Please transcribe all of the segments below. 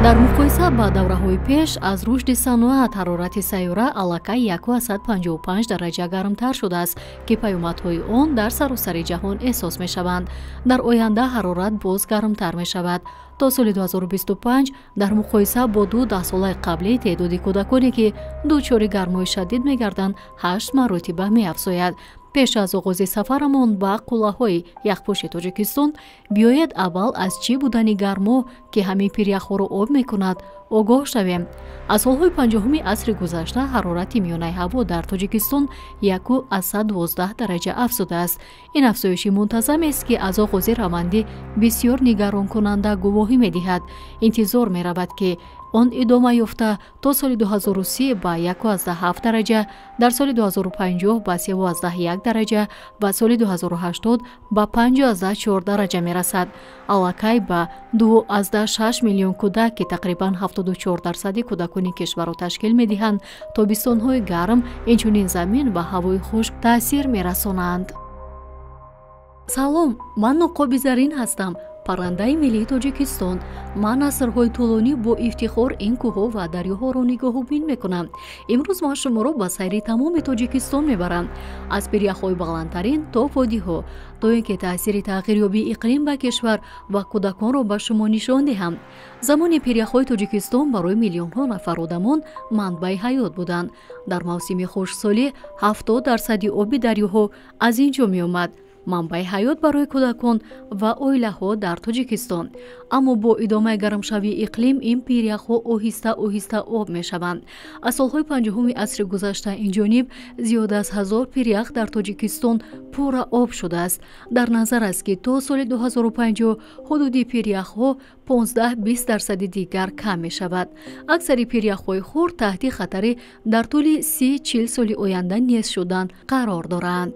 Дар муқоиса ба давраҳои пеш аз рушди саноат ҳарорати сайёра аллакай 1,55 дараҷа гармтар шудааст, ки паёмадҳои он дар саросари ҷаҳон эҳсос мешаванд. Дар оянда ҳарорат боз гармтар мешавад. То соли 2025 дар муқоиса бо ду даҳсолаи қаблӣ теъдоди кӯдаконе, ки дучори гармои шадид мегарданд, 8 маротиба меафзояд. Пеш аз оғози сафарамон ба қуллаҳои яхпӯши Тоҷикистон, биёед аввал аз чӣ будани гармо, ки ҳамин пиряхҳоро об мекунад, огоҳ шавем. Аз солҳои 50-уми асри гузашта ҳарорати миёнаи ҳаво дар Тоҷикистон 1,12 дараҷа афзудааст. Ин афзоиши мунтазамест, ки аз оғози раванди бисёр нигаронкунанда гувоҳӣ медиҳад. Интизор меравад, ки он идома ёфта то соли 2030 ба 1,7 дараҷа, дар соли 2050 ба 3,1 дараҷа ва соли 2080 ба 5,4 дараҷа мерасад. Аллакай ба 2,6 миллион кӯдак, ки тақрибан 74% кӯдакони кишварро ташкил медиҳанд, тобистонҳои гарм, инчунин замин ва ҳавои хушк таъсир мерасонанд. Салом, ман Нуқоби Зарин ҳастам, паррандаи миллии Тоҷикистон. Ман асрҳои тӯлонӣ бо ифтихор ин кӯҳҳо ва дарёҳоро нигоҳубин мекунам. Имрӯз ман шуморо ба сайри тамоми Тоҷикистон мебарам, аз пиряхҳои баландтарин то водиҳо, то ин ки таъсири тағйирёбии иқлим ба кишвар ва кӯдаконро ба шумо нишон диҳам. Замони пиряхҳои Тоҷикистон барои миллионҳо нафар одамон манбаи ҳаёт буданд. Дар мавсими хушксолӣ 70% оби дарёҳо аз ин ҷо меомад. Манбаи ҳаёт барои кӯдакон ва оилаҳо дар Тоҷикистон. Аммо бо идомаи гармшавии иқлим ин пиряхҳо оҳиста оҳиста об мешаванд. Аз солҳои 50-уми асри гузашта инҷониб зиёд аз 1000 пирях дар Тоҷикистон пурра об шудааст. Дар назар аст, ки то соли 2050 ҳудуди пиряхҳо 15-20% дигар кам мешавад. Аксари пиряхҳои хурд таҳти хатари дар тӯли 30-40 соли оянда нест шудан қарор доранд.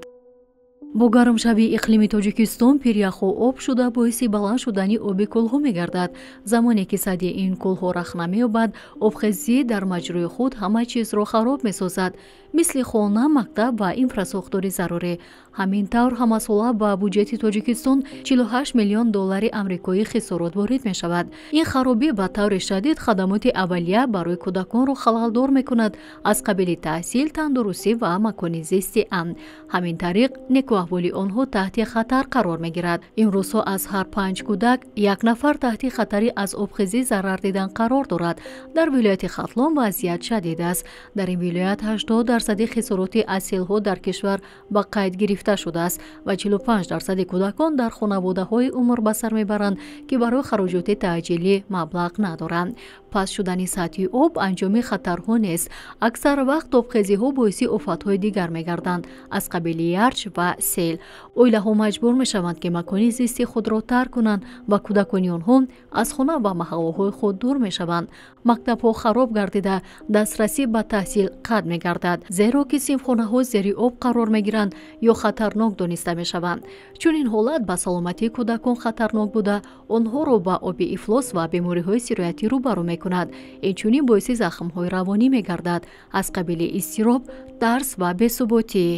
Бо гармшавии иқлими Тоҷикистон пиряхҳо об шуда боиси баланд шудани оби кӯлҳо мегардад. Замоне ки сатҳи ин кӯлҳо рахна меёбад, обхезӣ дар маҷрои худ ҳама чизро хароб месозад, мисли хона, мактаб ва инфрасохтори зарурӣ. Ҳамин тавр ҳамасола ба буҷети Тоҷикистон 48 миллион доллари амрикоӣ хисорот ворид мешавад. Ин харобӣ ба таври шадид хадамоти аввалия барои кӯдаконро халалдор мекунад, аз қабили таҳсил, тандурустӣ ва макони зисти амн. Ҳамин тариқ некӯаҳволи онҳо таҳти хатар қарор мегирад. Имрӯзҳо аз ҳар 5 кӯдак як нафар таҳти хатари аз обхезӣ зарар дидан қарор дорад. Дар вилояти Хатлон вазъият шадид аст. Дар ин вилоят 80% хисороти аз селҳо дар кишвар ба қайд гирифта шудааст ва 45% кӯдакон дар хонаводаҳои умр ба сар мебаранд, ки барои хароҷоти таъҷилӣ маблағ надоранд. Паст шудани сатҳи об анҷоми хатарҳо нест. Аксар вақт обхезиҳо боиси офатҳои дигар мегарданд, аз қабили ярч ва сел. Оилаҳо маҷбур мешаванд, ки макони зисти худро тарк кунанд ва кӯдакони онҳо аз хона ва маҳаллаҳои худ дур мешаванд. Мактабҳо хароб гардида, дастрасӣ ба таҳсил қатъ мегардад, зеро ки синфхонаҳо зери об қарор мегиранд ё хатарнок дониста мешаванд. Чунин ҳолат ба саломатии кӯдакон хатарнок буда, онҳоро ба оби ифлос ва бемориҳои сироятӣ рӯбарӯ мекунад. Инчунин боиси захмҳои равонӣ мегардад, аз қабили изтироб, тарс ва бесуботӣ.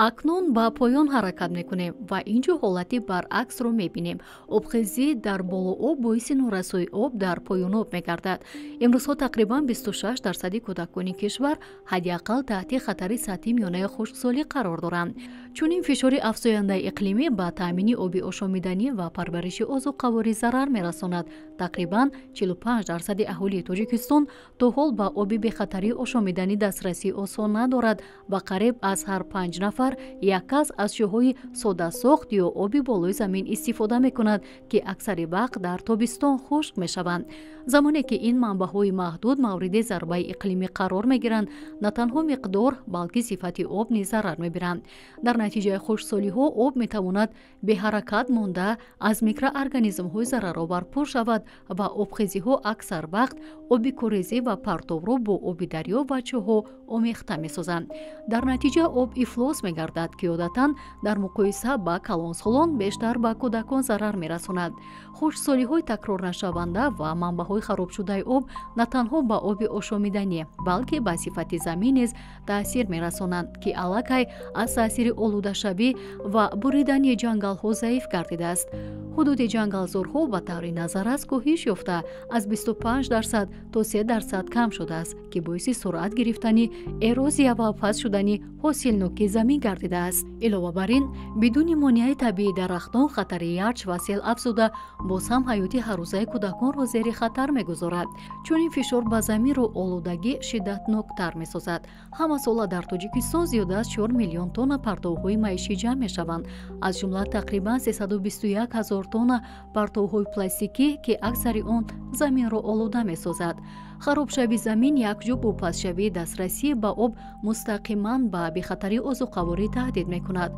Акнун ба поён ҳаракат мекунем ва ин ҷо ҳолати баръаксро мебинем. Обхезӣ дар болооб боиси норасоии об дар поёноб мегардад. Имрӯзҳо тақрибан 26% кӯдакони кишвар ҳадди ақал таҳти хатари сатҳи миёнаи хушксолӣ қарор доранд. Чунин фишори афзояндаи иқлимӣ ба таъмини оби ошомиданӣ ва парвариши озуқаворӣ зарар мерасонад. Тақрибан 45% аҳолии Тоҷикистон то ҳол ба оби бехатарии ошомиданӣ дастрасии осон надорад ва қариб аз ҳар 5 нафар як кас аз чоҳҳои содасохт ё оби болои замин истифода мекунад, ки аксари вақт дар тобистон хушк мешаванд. Замоне ки ин манбаъҳои маҳдуд мавриди зарбаи иқлимӣ қарор мегиранд, на танҳо миқдор, балки сифати об низ зарар мебиранд. Дар натиҷаи хушксолиҳо об метавонад беҳаракат монда аз микроорганизмҳои зараровар пур шавад ва обхезиҳо аксар вақт оби курезӣ ва партобро бо оби дарё ва чоҳҳо омехта месозанд. Дар натиҷа об ифлос мегардад. мегардад, ки одатан дар муқоиса ба калонсолон бештар ба кӯдакон зарар мерасонад. Хушксолиҳои такрорнашаванда ва манбаъҳои харобшудаи об на танҳо ба оби ошомиданӣ, балки ба сифати замин низ таъсир мерасонанд, ки аллакай аз таъсири олудашавӣ ва буридани ҷангалҳо заиф гардидааст. Ҳудуди ҷангалзорҳо ба таври назаррас коҳиш ёфта, аз 25% то 3% кам шудааст, ки боиси суръат гирифтани эрозия ва паст шудани ҳосилнокии замин гардидааст. Илова бар ин, бидуни монеаи табиии дарахтон хатари ярч ва сел афзуда, боз ҳам ҳаёти ҳаррӯзаи кӯдаконро зери хатар мегузорад. Чунин фишор ба заминро олудагӣ шиддатноктар месозад. Ҳамасола дар Тоҷикистон зиёда аз 4 миллион тонна партовҳои маишӣ ҷамъ мешаванд, аз ҷумла тақрибан 321 ҳазор тонна партовҳои пластикӣ, ки аксари он заминро олуда месозад. Харобшавии замин якҷо бо пастшавии дастрасӣ ба об мустақиман ба бехатарии озуқаворӣ таҳдид мекунад.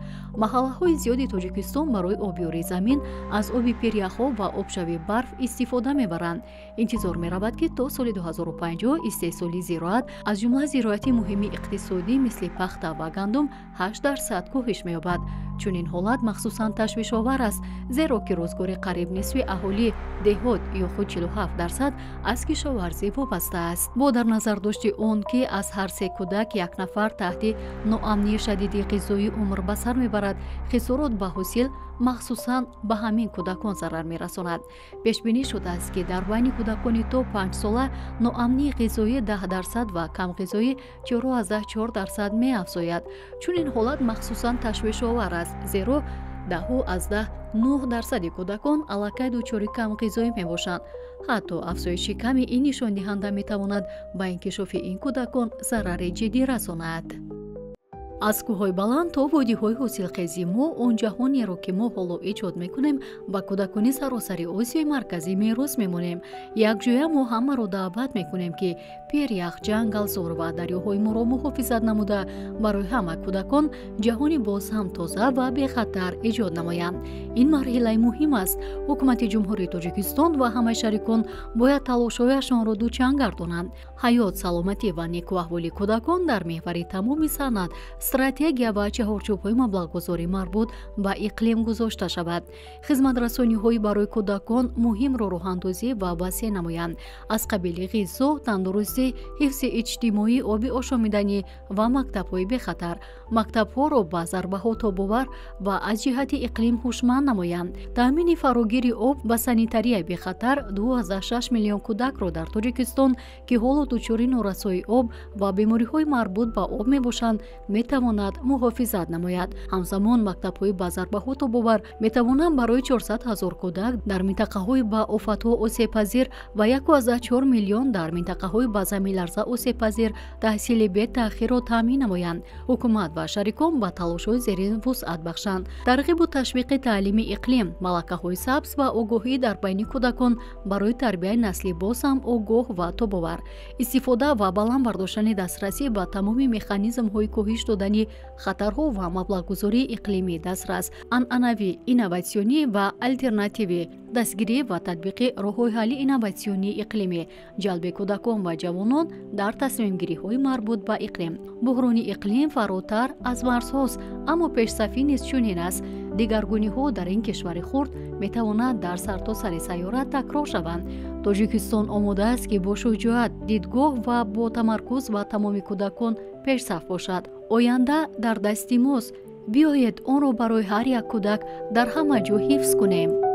Маҳаллаҳои зиёди Тоҷикистон барои обёрии замин аз оби пиряхҳо ва обшавии барф истифода мебаранд. Интизор меравад, ки то соли 2050 истеҳсоли зироат, аз ҷумла зироати муҳими иқтисодӣ мисли пахта ва гандум, 8% коҳиш меёбад. Чунин ҳолат махсусан ташвишовар аст, зеро ки рӯзгори қариб нисфи аҳолӣ деҳот ё худ 47% аз кишоварзӣ вобаста аст. Бо дар назар дошти он, ки аз ҳар се кӯдак як нафар таҳти ноамнии шадиди ғизоӣ умр ба сар мебарад, хисорот ба ҳосил махсусан ба ҳамин кӯдакон зарар мерасонад. Пешбинӣ шудааст, ки дар байни кӯдакони то 5 сола ноамнии ғизоӣ 10% ва камғизоӣ 4,4% меафзояд. Чунин ҳолат махсусан ташвишовар аст, зеро 10,9% кӯдакон аллакай дучори камғизоӣ мебошанд. Ҳатто афзоиши ками ин нишондиҳанда метавонад ба инкишофи ин кӯдакон зарари ҷиддӣ расонад. Аз кӯҳҳои баланд то водиҳои ҳосилхези мо, он ҷаҳонеро, ки мо ҳоло эҷод мекунем, ба кӯдакони саросари Осиёи Марказӣ мерос мемонем. Якҷоя мо ҳамаро даъват мекунем, ки пирях, ҷангалзор ва дарёҳои моро муҳофизат намуда, барои ҳама кӯдакон ҷаҳони боз ҳам тоза ва бехатар эҷод намоянд. Ин марҳилаи муҳим аст. Ҳукумати Ҷумҳурии Тоҷикистон ва ҳамаи шарикон бояд талошҳояшонро дучанд гардонанд. Ҳаёт, саломатӣ ва некуаҳволи кӯдакон дар меҳвари тамоми санад, стратегия ва чаҳорчӯбҳои маблағгузорӣ марбут ба иқлим гузошта шавад. Хизматрасониҳои барои кӯдакон муҳимро роҳандозӣ ва васеъ намоянд, аз қабили ғизо, тандурустӣ, ҳифзи иҷтимоӣ, оби ошомиданӣ ва мактабҳои бехатар. Мактабҳоро ба зарбаҳо тобовар ва аз ҷиҳати иқлим ҳушманд намоянд. Таъмини фарогири об ва санитарияи бехатар 2,6 миллион кӯдакро дар Тоҷикистон, ки ҳоло дучори норасоии об ва бемориҳои марбут ба об мебошанд, метавонад муҳофизат намояд. Ҳамзамон мактабҳои ба зарбаҳо тобовар метавонанд барои 400 ҳазор кӯдак дар минтақаҳои ба офатҳо осебпазир ва 1,4 миллион дар минтақаҳои ба заминларза осебпазир таҳсили бетаъхирро таъмин намоянд. Ҳукумат ва шарикон ба талошҳои зерин вусъат бахшанд: тарғибу ташвиқи таълими иқлим, малакаҳои сабз ва огоҳӣ дар байни кӯдакон барои тарбияи насли боз ҳам огоҳ ва тобовар, истифода ва баланд бардоштани дастрасӣ ба тамоми механизмҳои коҳиш додани хатарҳо ва маблағгузории иқлимӣ дастрас, анъанавӣ, инноватсионӣ ва алтернативӣ, дастгирӣ ва татбиқи роҳҳои ҳалли инноватсионии иқлимӣ, ҷалби кӯдакон ва ҷавонон дар тасмимгириҳои марбут ба иқлим. Буҳрони иқлим фаротар аз марзҳост, аммо пешсафӣ низ чунин аст. Дигаргуниҳо дар ин кишвари хурд метавонад дар сартосари сайёра такрор шаванд. Тоҷикистон омода аст, ки бо шуҷоат, дидгоҳ ва бо тамаркуз ба тамоми кӯдакон пешсаф бошад. Оянда дар дасти мост. Биёед онро барои ҳар як кӯдак дар ҳама ҷо ҳифз кунем.